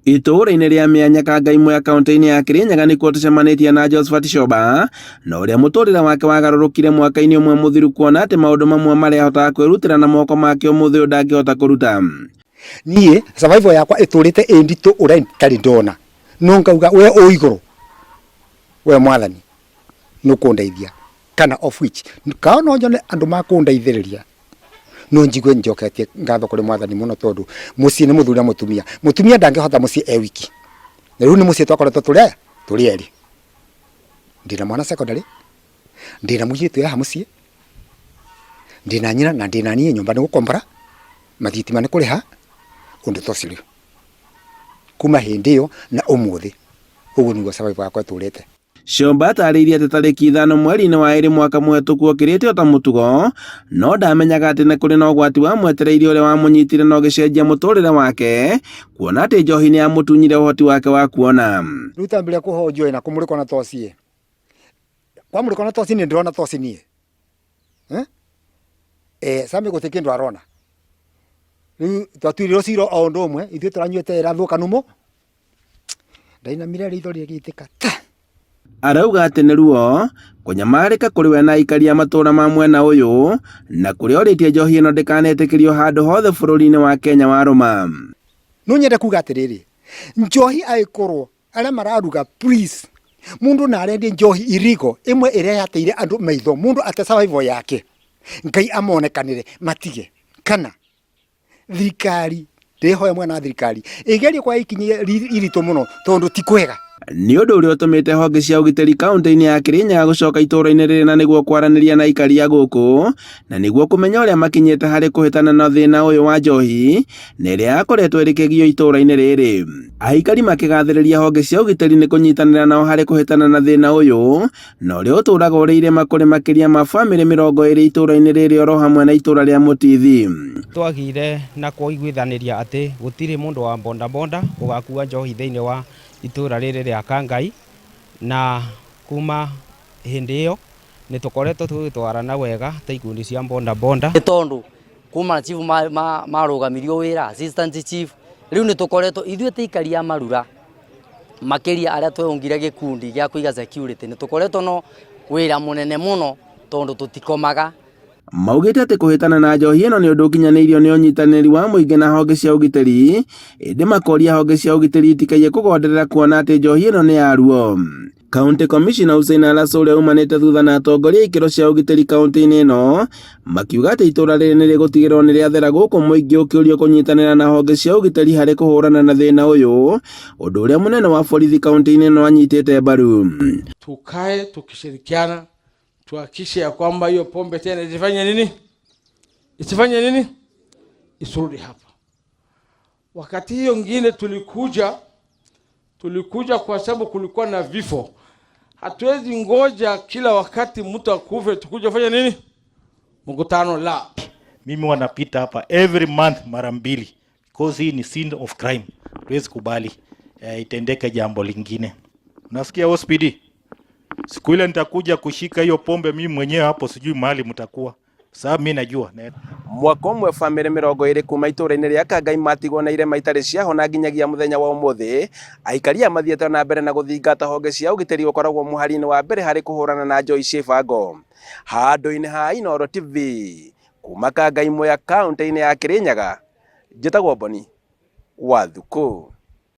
Itũũra-inĩ rĩa Mĩanya Kangai Mwea kaũntĩ-inĩ ya Kĩrĩnyaga nĩkuo tũcemanĩtie na Josephat Shoba na ũrĩa mũtũrĩre wake wagarũrũkire mwaka-inĩ ũmwe mũthiru kuona atĩ maũndũ mamwe marĩa ahotaga kwĩrutĩra na moko make ũmũthĩ ũyũ ndangĩhota kũruta. Niĩ survival yakwa ĩtũrĩte ĩ nditũ ũrĩa itarĩ ndona, no ngauga we ũ igũrũ, we mwathani nũkũndeithia kana of which kana no nyone andũ makũndeithĩrĩria no njigue njoketie ngatho kũrĩ mwathani mũno tondũ mũciĩ nĩ mũthuri na mũtumia, mũtumia ndangĩhota mũciĩ e wiki, na rĩu nĩ mũciĩ twakoretwo tũrĩ aya tũrĩ erĩ, ndĩna mwana secondary, ndĩna mũirĩtu haha mũciĩ, ndĩna nyina na ndĩna niĩ nyũmba nĩ gũkombora, mathitima nĩ kũrĩha, ũndũ ta ũcio rĩu. Kuma hĩndĩ ĩyo na ũmũthĩ ũguo nĩguo survival yakwa ĩtũrĩte. Shomba atarĩirie atĩ tarĩki ithano mweri-inĩ wa ĩrĩ mwaka mũhetũku okĩrĩte o ta mũtugo, no ndamenyaga atĩ nĩ kũrĩ na ũgwati wamwetereire ũrĩa wamũnyitire na ũgĩcenjia mũtũrĩre wake, kuona atĩ njohi nĩ yamũtunyire ũhoti wake wa kuona. Rĩu tambĩrĩria kũheo njohi na kũmũrĩkwo na toci ĩ, kwamũrĩkwo na toci niĩ ndĩrona toci niĩ eh? Eh, Sami gũtirĩ kĩndũ arona. Rĩu twatuirirwo cira o ũndũ ũmwe, ithuĩ tũranyuĩte ĩrathũka numu Ndainamire ritho rĩgĩitĩka ta. Arauga atĩ nĩ ruo, kũnyamarĩka kũrĩ we na aikari a matũra ma mwena ũyũ, na kũrĩa orĩtie njohi ĩno ndĩkanetĩkĩrio handũ hothe bũrũri-inĩ wa Kenya warũma. No nyende kuga atĩrĩrĩ, njohi angĩkorwo arĩa mararuga please, mũndũ na arendie njohi irigo ĩmwe ĩrĩa yateire andũ maitho, mũndũ ate survival yake, Ngai amonekanĩre matige, kana thirikari ndĩhoya mwena wa thirikari ĩgerie kuoya ikinya iritũ mũno tondũ ti kwega. Nĩ ũndũ ũrĩa ũtũmĩte honge cia ũgitĩri kaunti-inĩ ya Kirinyaga gũcoka itũũra-inĩ rĩrĩ na nĩguo kwaranĩria na aikari a gũkũ na nĩguo kũmenya ũrĩa makinyĩte harĩ kũhĩtana na thĩna ũyũ wa njohi na ĩrĩa yakoretwo ĩrĩ kĩgio itũũra-inĩ rĩrĩ. Aikari makĩgathĩrĩria honge cia ũgitĩri nĩ kũnyitanĩra nao harĩ kũhĩtana na thĩna ũyũ na ũrĩa ũtũũraga ũrĩ irĩma kũrĩ makĩria ma famĩlĩ 20 itũũra-inĩ rĩrĩ oro hamwe na itũũra rĩa Mũtithi. Twagĩire na kũiguithanĩria atĩ gũtirĩ mũndũ wa bodaboda ũgakua njohi thĩinĩ wa itũũra rĩrĩ rĩa Kangai, na kuma hĩndĩ ĩyo nĩ tũkoretwo tũgĩtwarana wega ta ikundi cia bodaboda. Nĩ tondũ kuma chief marũgamirio wĩra, assistant chief, rĩu nĩ tũkoretwo ithuĩ ta aikari a Marura makĩria arĩa tweungire gĩkundi gĩa kũiga security nĩ tũkoretwo no wĩra mũnene mũno tondũ tũtikomaga. Maugĩte atĩ kũhĩtana na njohi ĩno nĩ ũndũ ũkinyanĩirio nĩ ũnyitanĩri wa mũingĩ na honge cia ũgitĩri, ĩndĩ makoria honge cia ũgitĩri itikaiye kũgonderera kuona atĩ njohi ĩno nĩ ya ruo. County Commissioner Hussein Alaso ũrĩa umanĩte thutha na atongoria a ikĩro cia ũgitĩri kaunti-inĩ ĩno makiuga atĩ itũra rĩrĩ nĩ rĩgũtigĩrĩrwo nĩ rĩathera gũkũ mũingĩ ũkĩũrio kũnyitanĩra na honge cia ũgitĩri harĩ kũhũrana na thĩna ũyũ, ũndũ ũrĩa mũnene wa borithi kaunti-inĩ ĩno anyitĩte mbaru. Tukae tukishirikiana tuhakikishe ya kwamba hiyo pombe tena isifanye nini, isifanye nini, isirudi hapa. Wakati hiyo ngine tulikuja kwa sababu kulikuwa na vifo. Hatuwezi ngoja kila wakati mtu akufe tukuja fanya nini mkutano la. Mimi wanapita hapa every month mara mbili because hii ni scene of crime. Tuwezi kubali itendeke jambo lingine. Unasikia OCPD? Siku ile nitakuja kushika hiyo pombe mimi mwenyewe hapo, sijui mahali mtakuwa. Sababu mimi najua. Mwaka ũmwe bamĩrĩ 20 kuma itũũra-inĩ rĩa Kangai matigwo na irema itarĩ ciahona nginyagia mũthenya wa ũmũthĩ. Aikari aya mathiĩte na mbere na gũthingata honge cia ũgitĩri gũkoragwo mũhari-inĩ wa mbere harĩ kũhũrana na njohi ciĩbango. Handũ-inĩ ha Inooro TV, kuma Kangai Mwea kaunti-inĩ ya Kirinyaga, njĩtagwo Boni wa Thukũ.